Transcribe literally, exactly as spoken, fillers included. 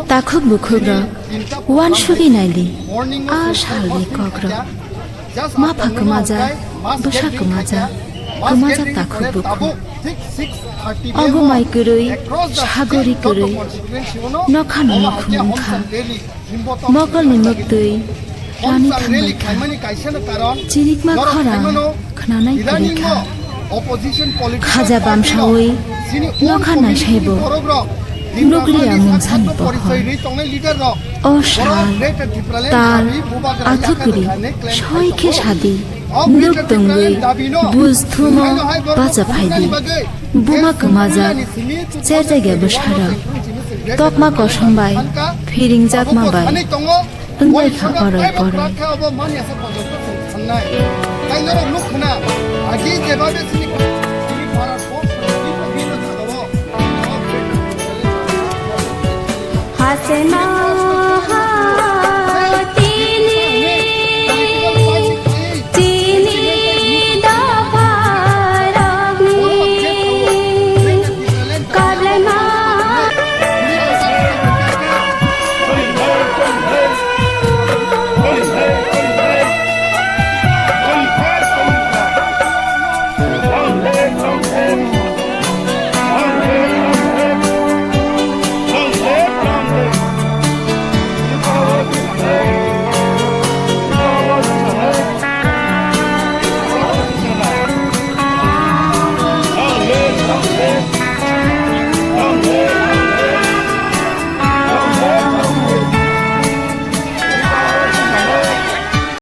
Takhuk bukhukrok, uansugwi naidi, a salni kokrok. Mapha kwmajak, bwsa kwmajak, kwmajak takhuk bukhuk. Ogo mai kwrwi, sagori kwrwi, nokhano nukhung wngkha. Mokolni mwktwi rani thangbaikha. Chirikma khorang khnanai phirikha. Khaja bamsawi nokha naisaibo nukliya mungsani pohor. O sal, tal, athukri, soi khe sadi, nuk tongwi, bujthumo bacha phaidi. Buma kwmajak, cherjakya bwsarok, tokma kosom bai, phiringjakma bai, wngwi kha oroi poroi. Hacheno